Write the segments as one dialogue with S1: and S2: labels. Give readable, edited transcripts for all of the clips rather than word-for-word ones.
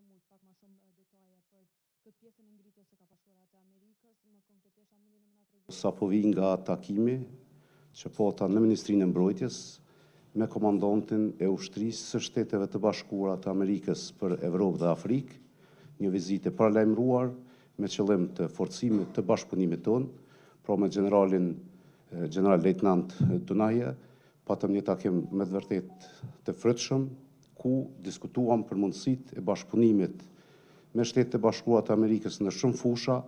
S1: mujt pak ma shumë detaje për këtë pjesën e ngritjes së Bashkuara të Amerikës, më konkretisht a mundeni me na tregu?
S2: Sapo vi nga takimi që pata në Ministrinë e Mbrojtjes me komandantin e Ushtrisë së Shteteve të Bashkuara të Amerikës për Evropë dhe Afrikë, një vizitë e paralajmëruar me qëllim të forcimit të bashkëpunimit tonë, pra me gjeneralin gjeneral lejtnant Dunahje, patëm një takim me të vërtetë të frytshëm, ku diskutuam për mundësitë e bashkëpunimit me Shtetet e Bashkuara të Amerikës në shumë fusha,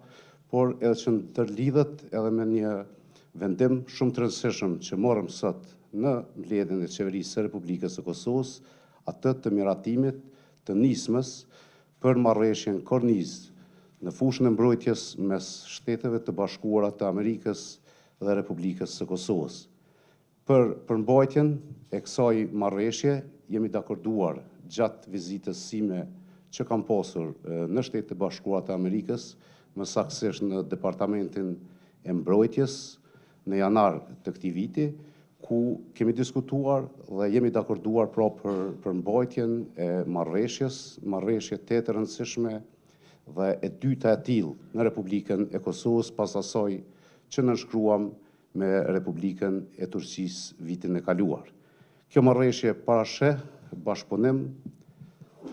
S2: por edhe që ndërlidhet edhe me një vendim shumë të rëndësishëm që morëm sot në mbledhjen e Qeverisë së Republikës së Kosovës, atë të miratimit të nismës për marrëveshjen kornizë në fushën e mbrojtjes mes Shteteve të Bashkuara të Amerikës dhe Republikës së Kosovës. Për përmbajtjen e kësaj marrëveshje jemi dakorduar gjatë vizitës sime që kam pasur në Shtetet e Bashkuara të Amerikës, më saktësisht në Departamentin e Mbrojtjes në janar të këtij viti, ku kemi diskutuar dhe jemi dakorduar pra për përmbajtjen e marrëveshjes, marrëveshje tejet të rëndësishme dhe e dyta e tillë në Republikën e Kosovës pas asaj që nënshkruam me Republikën e Turqisë vitin e kaluar. Kjo marrëveshje parasheh bashkëpunim,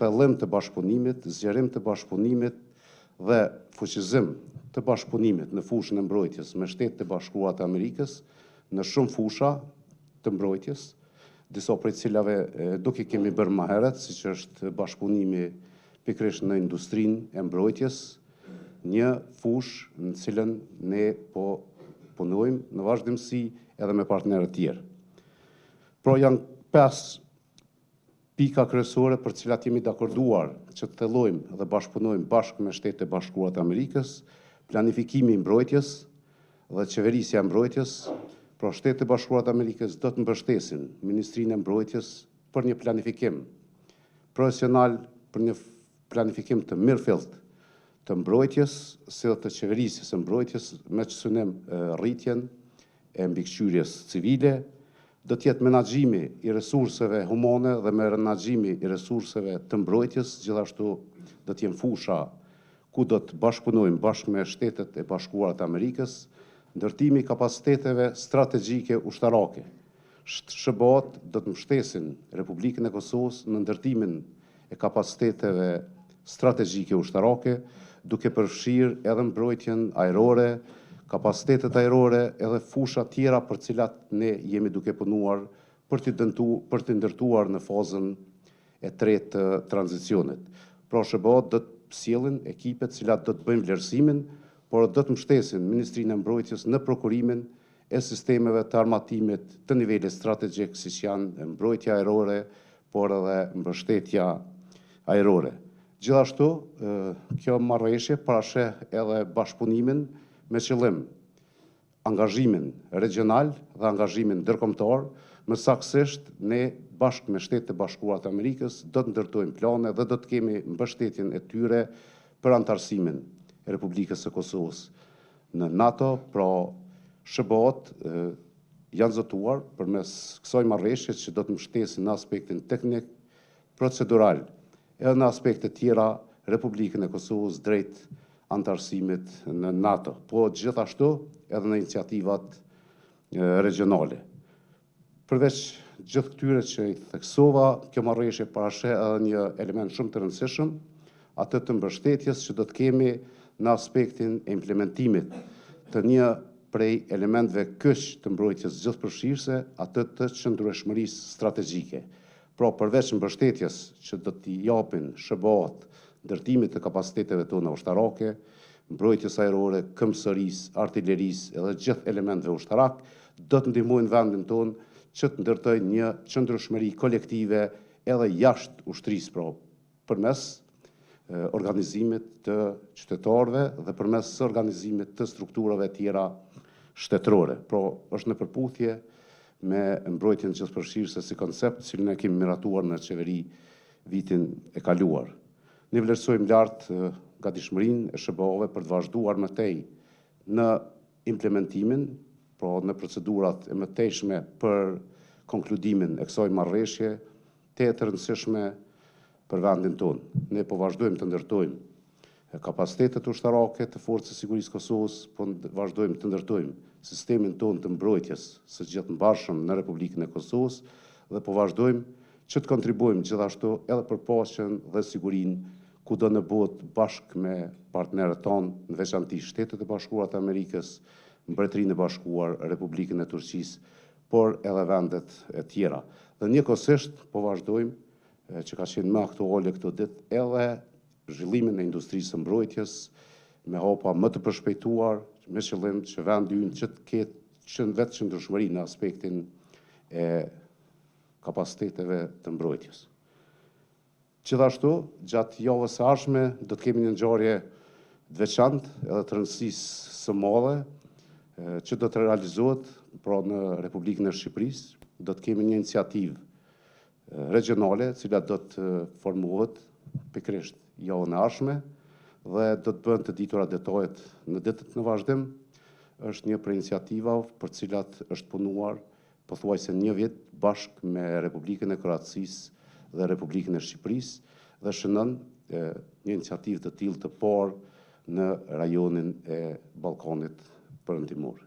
S2: thellim të bashkëpunimit, zgjerim të bashkëpunimit dhe fuqizim të bashkëpunimit në fushën e mbrojtjes me Shtetet e Bashkuara të Amerikës në shumë fusha të mbrojtjes, disa prej cilave nuk i kemi bërë më herët, siç është bashkëpunimi pikërisht në industrinë e mbrojtjes, një fushë në cilën ne po punojmë në vazhdimësi edhe me partnerët tjerë. Pra janë 5 pika kryesore për cilat jemi dakorduar që të thellojmë dhe bashkëpunojmë bashkë me Shtetet e Bashkuara të Amerikës, planifikimi i mbrojtjes dhe qeverisja e mbrojtjes, pra Shtetet e Bashkuara të Amerikës do të mbështesin Ministrinë e Mbrojtjes për një planifikim profesional, për një planifikim të mirëfillt të mbrojtjes, si dhe të qeverisjes së mbrojtjes me synim rritjen e mbikëqyrjes civile, do të jetë menaxhimi i resurseve humane dhe menaxhimi i resurseve të mbrojtjes, gjithashtu do të jenë fusha ku do të bashkëpunojmë bashkë me Shtetet e Bashkuara të Amerikës, ndërtimi i kapaciteteve strategjike ushtarake. SHBA-t do të mbështesin Republikën e Kosovës në ndërtimin e kapaciteteve strategjike ushtarake, duke përfshirë edhe mbrojtjen ajrore, kapacitetet ajrore edhe fusha tjera për cilat ne jemi duke punuar për t'i dëntu, për t'i ndërtuar në fazën e tretë të tranzicionit. Pra SHBA-t do të sjellin ekipe të cilat do të bëjnë vlerësimin, por do të mbështesin Ministrinë e Mbrojtjes në prokurimin e sistemeve të armatimit të nivelit strategjik, siç janë mbrojtja ajrore, por edhe mbështetja ajrore. Gjithashtu, kjo marrëveshje parasheh edhe bashkëpunimin me qëllim angazhimin regjional dhe angazhimin ndërkombëtar, më saktësisht ne bashkë me Shtetet e Bashkuara të Amerikës do të ndërtojmë plane dhe do të kemi mbështetjen e tyre për anëtarësimin e Republikës së Kosovës në NATO, pra SHBA-t janë zotuar përmes kësaj marrëveshje që do të mbështesin në aspektin teknik, procedural, edhe në aspekte tjera Republikën e Kosovës drejt anëtarësimit në NATO, po gjithashtu edhe në iniciativat regjionale. Përveç gjithë këtyre që i theksova, kjo marrëveshje parasheh edhe një element shumë të rëndësishëm, atë të mbështetjes që do të kemi në aspektin e implementimit të një prej elementëve kyç të mbrojtjes gjithëpërfshirëse, atë të qëndrueshmërisë strategjike. Pra, përveç mbështetjes që do t'i japin SHBA-t ndërtimit të kapaciteteve tona ushtarake, mbrojtjes ajrore, këmbësorisë, artillerisë edhe gjithë elementëve ushtarak, do të ndihmojnë vendin tonë që të ndërtojë një qëndrueshmëri kolektive edhe jashtë ushtrisë, pra përmes organizimit të qytetarëve dhe përmes organizimit të strukturave tjera shtetërore. Pra, është në përputhje me mbrojtjen gjithëpërfshirëse si koncept, cilin e kemi miratuar në qeveri vitin e kaluar. Ne vlerësojmë lart gatishmërinë e SHBA-ve për të vazhduar më tej në implementimin, pra në procedurat e mëtejshme për konkludimin e kësaj marrëveshje tejet të rëndësishme për vendin tonë. Ne po vazhdojmë të ndërtojmë kapacitetet ushtarake të Forcës së Sigurisë së Kosovës, po vazhdojmë të ndërtojmë sistemin tonë të mbrojtjes së gjithmbarshëm në Republikën e Kosovës dhe po vazhdojmë që të kontribuojmë gjithashtu edhe për paqen dhe sigurinë kudo në botë bashkë me partnerët tanë, në veçanti Shtetet e Bashkuara të Amerikës, Mbretërinë e Bashkuar, Republikën e Turqisë, por edhe vendet e tjera. Dhe njëkohësisht po vazhdojmë që ka qenë më aktuale këto ditë edhe zhvillimin e industrisë së mbrojtjes me hapa më të përshpejtuar, me qëllim që vendi ynë që të ketë që vetëqëndrueshmëri në aspektin e kapaciteteve të mbrojtjes. Gjithashtu, gjatë javës së ardhshme do të kemi një ngjarje të veçantë edhe të rëndësisë së madhe që do të realizohet pra në Republikën e Shqipërisë. Do të kemi një iniciativë regjionale, e cila do të formohet pikërisht javën e ardhshme dhe do të bëhen të ditura detajet në ditët në vazhdim. Është një prej iniciativave për të cilat është punuar pothuajse një vit bashkë me Republikën e Kroacisë dhe Republikën e Shqipërisë dhe shënon një iniciativë të tillë të parë në rajonin e Ballkanit Perëndimor.